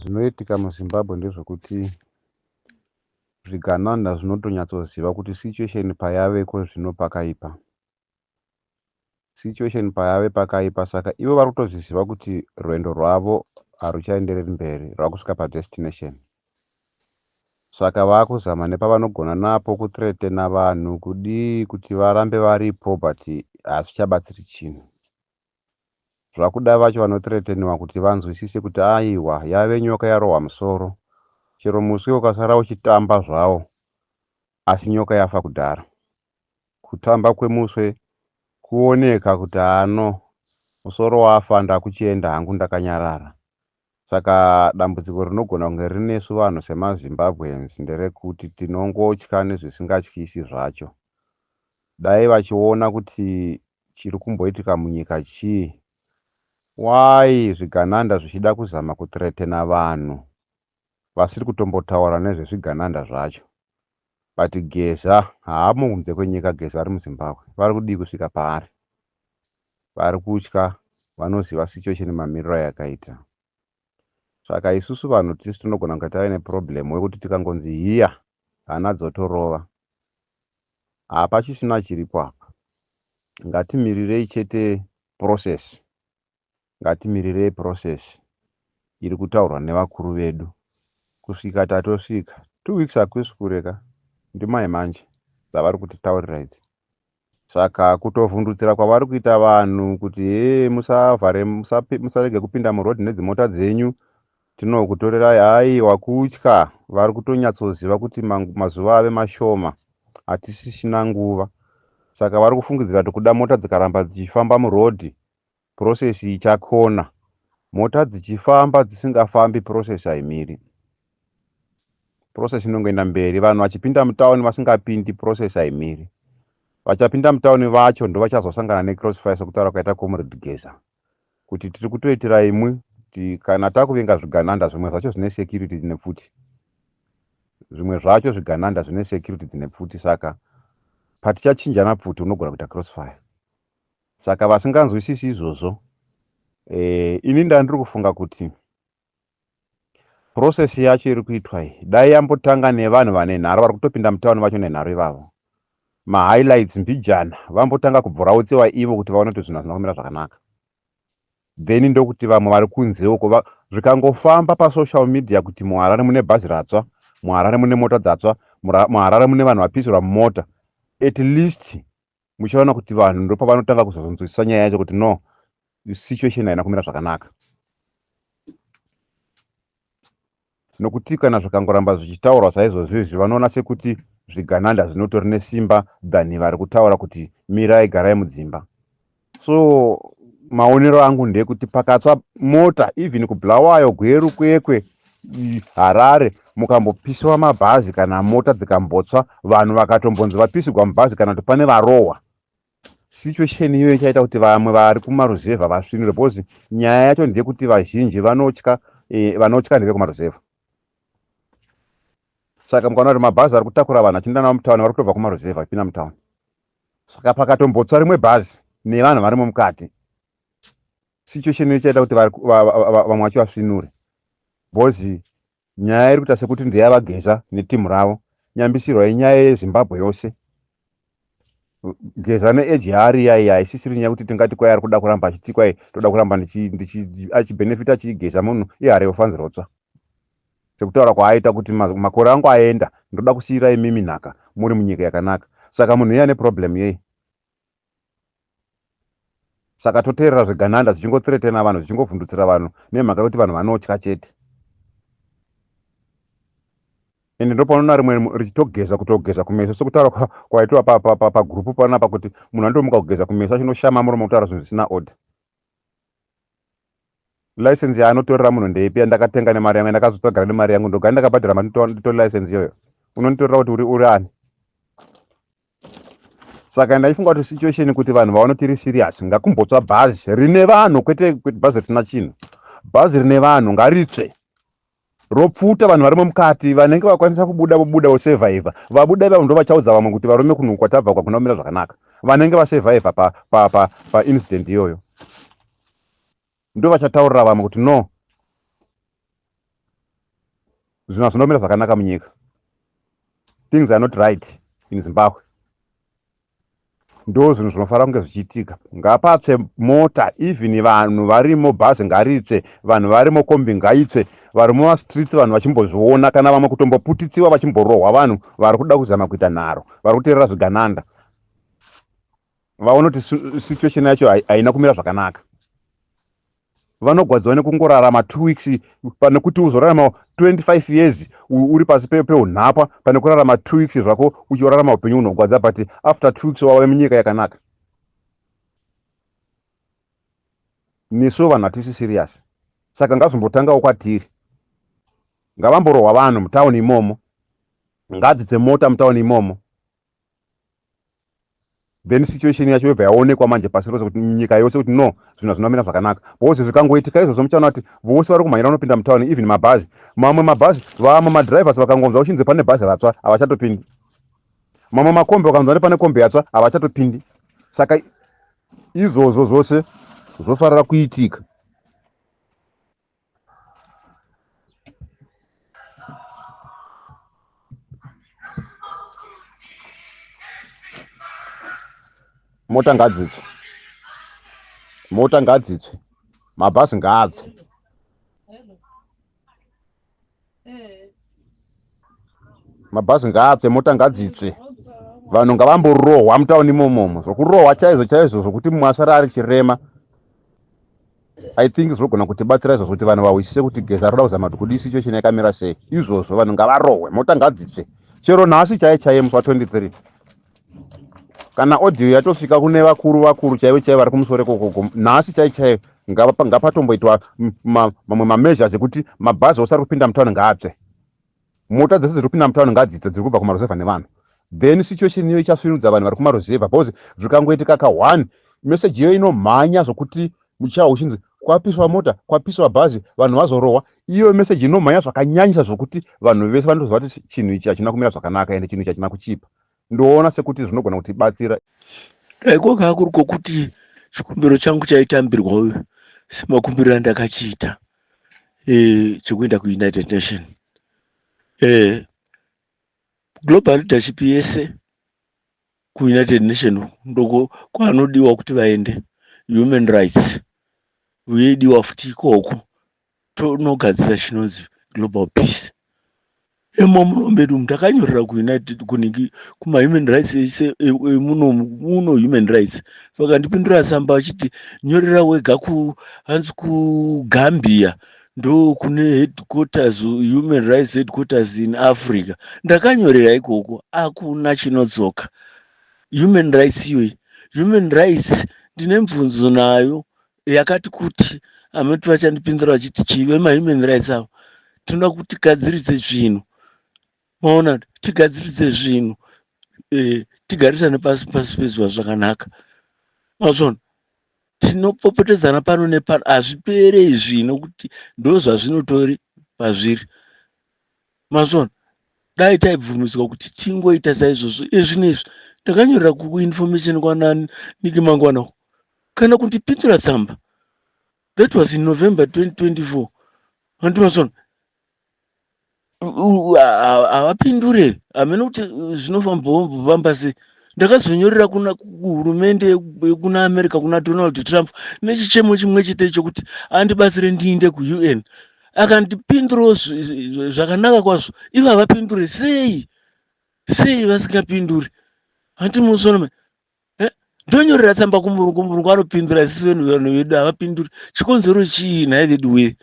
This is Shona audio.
Zvinoitika muZimbabwe ndezvekuti zvigananda zvinotonyatsoziva kuti situation payaveko zvino pakaipa. Situation payave pakaipa, saka ivo vari kutozviziva kuti rwendo rwavo haruchaendereri mberi, rwakusvika padestination. Saka vakuzama nepavanogona napo kuthreatena vanhu kudii kuti varambe varipo, but hazvichabatsiri chinhu. Zvakuda vacho vanothreateniwa kuti vanzwisise kuti aiwa, yave nyoka yarohwa musoro. Chero muswe ukasara uchitamba zvawo, asi nyoka yafa kudhara. Kutamba kwemuswe kuoneka kuti ano musoro wafa, ndakuchienda hangu ndakanyarara. Saka dambudziko rinogona kunge rinesu vanhu semaZimbabweans nderekuti tinongotya nezvisingatyisi zvacho. Dai vachiona kuti chiri kumboitika munyika chii. Why zvigananda zvichida kuzama kuthreatena vanhu vasiri kutombotaura nezvezvigananda zvacho? But Geza haamo kunze kwenyika, Geza ari muZimbabwe. Vari kudii kusvika paari? Vari kutya, vanoziva situation mamiriro ayakaita. Saka isusu vanhu tisu tinogona kunge tave neproblem wekuti tikangonzi hiya, hana dzotorova. Hapachisina chiripo apa. Ngatimirirei chete process. Ngatimirirei process iri kutaurwa nevakuru vedu kusvika tatosvika. 2 weeks hakusi kure ka, ndimai manje dzavari kutitaurira idzi. Saka kutovhundutsira kwavari kuita vanhu kuti hee, musavhare, musarege kupinda murodhi nedzimota dzenyu, tinokutorerai, aiwa, kutya. Vari kutonyatsoziva kuti mazuva ave mashoma, hatisisina nguva. Saka vari kufungidzira kuti kuda mota dzikaramba dzichifamba murodhi, process ichakona. Mota dzichifamba, dzisingafambi, process haimiri, process inongoenda mberi. Vanhu vachipinda mutauni, vasingapindi, process haimiri. Vachapinda mutauni vacho ndo vachazosangana necrossfire, sekutaura kwaita Comrade Geza kuti tiri kutoitira imwi kuti kana takuvenga zvigananda, zvimwe zvacho zvine security dzine pfuti, zvimwe zvacho zvigananda zvine security dzine pfuti. Saka patichachinjana pfuti, unogona kuita crossfire. Saka vasinganzwisisi izvozvo, ini ndandiri kufunga kuti process yacho iri kuitwa iyi dai yambotanga nevanhu vane nharo, vari kutopinda mutauni vacho nenharo ivavo, mahighlights mbijana, vambotanga kubvura ivo kuti vaone kuti zvinhu hazvina kumira zvakanaka. Then ndokuti vamwe vari kunze uko zvikangofamba pasocial media kuti muHarare mune bhazi ratsva, muHarare mune mota dzatsva, muHarare mune vanhu vapisirwa mumota, at least muchaona kuti vanhu ndopavanotanga kuzozonzwisisa nyaya yacho kuti no, situation haina kumira zvakanaka. Nokuti kana zvikangoramba zvichitaurwa saizvozvo izvi, vanoona sekuti zvigananda zvinotori nesimba than vari kutaura kuti mirai, garai mudzimba. So maonero angu ndeyekuti pakatsva mota, even kuBulawayo, Gweru, Kwekwe, Harare, mukambopisiwa mabhazi kana mota dzikambotsva, vanhu vakatombonzi vapisigwa mubhazi kana kuti pane varohwa, situation iyoyo ichaita kuti vamwe vari kumaruzevha vasvinure, because nyaya yacho ndeyekuti vazhinji vanotya, vanotya ndevekumaruzevha. Saka mukaona kuti mabhazi ari kutakura vanhu achienda navo mutauni, vari kutobva kumaruzevha vachipinda mutauni. Saka pakatombotsva rimwe bhazi nevanhu varimo mukati, situation ichaita kuti vamwe vacho vasvinure, because nyaya iri kuita sekuti ndeyavaGeza netimu ravo. Nyambisirwa inyaya yeZimbabwe yose. Geza neage yaari iyaiya haisisiri nyaya yekuti tingati kwai ari kuda kuramba achiti kwai toda kuramba achibhenefita achigeza. Munhu ihari yofanzirotsva, sekutaura kwaaita kuti makore angu aenda, ndoda kusiyira imimi nhaka muri munyika yakanaka. Saka munhu iye ane problem yei? Saka toteerera zvigananda zvichingothreatena vanhu, zvichingovhundutsira vanhu nemhaka yekuti vanhu vanotya chete. Ende ndopanoona rimwe richitogeza, kutogeza kumeso, sekutaura kwaitwa pagurupu panapa kuti munhu andomuka kugeza kumeso, achinoshama muromo, kutaura zvinhu zvisina order. License yaanotorera munhu ndeipi? Yandakatenga nemari yangu, yandakazotsvagara nemari yangu, ndogara ndakabhadhara mari, nditori license iyoyo. Unonditorera kuti uri ani? Saka ndaifunga kuti situation kuti vanhu vaone kuti iri serious, ngakumbotsva bhazi rine vanhu, kwete bhazi risina chinhu. Bhazi rine vanhu ngaritsve, ropfuta vanhu varimo mukati. Vanenge vakwanisa kubuda vobuda, vosurvivha. Vabuda ivavo ndo vachaudza vamwe kuti varume, kunhu kwatabva kwakuna kumira zvakanaka. Vanenge vasurvivha paincident pa iyoyo ndo vachataurira vamwe kuti no. Zvinhu hazvina kumira zvakanaka munyika. Things are not right in Zimbabwe. Ndo zvinhu zvinofanira kunge zvichiitika. Ngapatsve mota, even vanhu varimo bhazi ngaritsve, vanhu varimo kombi ngaitsve, vari mumastreets vanhu vachimbozviona, kana vamwe kutomboputitsiwa vachimborohwa vanhu vari kuda kuzama kuita nharo, vari kuteerera zvigananda. Vaona kuti situation yacho haina kumira zvakanaka. Vanogwadziwa nekungorarama 2 weeks pane kuti uzorarama 25 years uri pasi peunhapwa, pane kurarama 2 weeks zvako uchirarama upenyu hunogwadza, but after 2 weeks wave munyika yakanaka. Nesu vanhu hatisi serious, saka ngazvimbotangawo kwatiri. Ngavamborohwa vanhu mutauni imomo, ngadzidze mota mutauni imomo, then situation yacho yobva yaonekwa manje pasi rose, kuti nyika yose kuti no, zvinhu hazvinomira zvakanaka. Because zvikangoitika izvozvo, muchaona kuti vose vari kumhanyira vanopinda mutauni, even mabhazi, mamwe mabhazi, vamwe madrivers vakangonzwa uchinzi pane bhazi ratsva havachatopindi, mamwe makombi vakanzwa kuti pane kombi yatsva havachatopindi. Saka izvozvo zvose zvofanira kuitika. Mota ngadzitsve, mota ngadzitsve, mabhazi ngaatsve, mabhazi ngaatsve, mota ngadzitsve, vanhu ngavamborohwa mutauni imomomo, zvokurohwa chaizvo chaizvo, zvokuti mumwe asara ari chirema. I think zvinogona kutibatsira izvozvo, kuti vanhu vahwisise kuti Geza roda kuzama kuti kudii, situation yakamira sei. Izvozvo vanhu ngavarohwe, mota ngadzitsve, chero nhasi chaiye chaiye musi wa23. Kana audio yatosvika kune vakuru vakuru chaivo chaivo vari kumusoro ikokoko, nhasi chaiye chaiye ngapatomboitwa mamwe mameasures ekuti mabhazi ose ari kupinda mutauni ngaatsve, mota dzese dziri kupinda mutauni ngadzitsve dziri kubva kumaruzevha nevanhu. Then situation iyo ichasvinudza vanhu vari kumaruzevha, because zvikangoitika ka1 message iyo inomhanya zvokuti muchaho uchinzi kwapiswa mota, kwapiswa bhazi, vanhu vazorohwa. Iyo message inomhanya zvakanyanyisa zvokuti vanhu vese vanotoziva kuti chinhu ichi hachina kumira zvakanaka, ende chinhu ichi hachina kuchipa. Ndoona sekuti zvinogona kutibatsira. Dai kwakava kuri kwokuti chikumbiro changu chaitambirwa semakumbiriro andakachiita chekuenda kuUnited Nation, global leadership yese kuUnited Nation ndoko kwaanodiwa kuti vaende. Human rights yoidiwa futi ikoko, tonogadzira chinonzi global peace. Imo muno medu ndakanyorera kuUnited kunhingi kumahuman rights ese emuno muno human rights, vakandipindura tsamba vachiti nyorera wega ku hanzi kuGambia ndo kune headquarters, human rights headquarters in Africa. Ndakanyorera ikoko, akuna chinodzoka. Human rights iyoyi, human rights ndine mibvunzo nayo yakati kuti amati vachandipindura vachiti chii vemahuman rights avo. Tinoda kuti tigadzirise zvinhu, maona, tigadzirise zvinhu, tigarisane pasi pasi pezuva zvakanaka. Mazvona, tinopopotedzana pano nepano, hazvipere izvi nokuti ndo zvazvinotori pazviri. Mazvona, dai taibvumidzwa kuti tingoita saizvozvo. Izvi nezvi ndakanyorera kuinformation kwana Nick Mangwana, kana kundipindura tsamba. That was in November 2024, handiti mazvona? Havapindure, hamene kuti zvinofamba sei. Ndakazonyorera kuna kuhurumende yekuna America, kuna Donald Trump, nechichemo chimwe chete chokuti andibatsire ndiinde kuUN. Akandipindurawo zvakanaka kwazvo. Ivo havapindure sei? Sei vasingapinduri? Handiti munoona? Ndonyorera tsamba kumurungu, murungu anopindura, isusu vanhu vedu havapinduri. Chikonzero chii nhai vedu wee?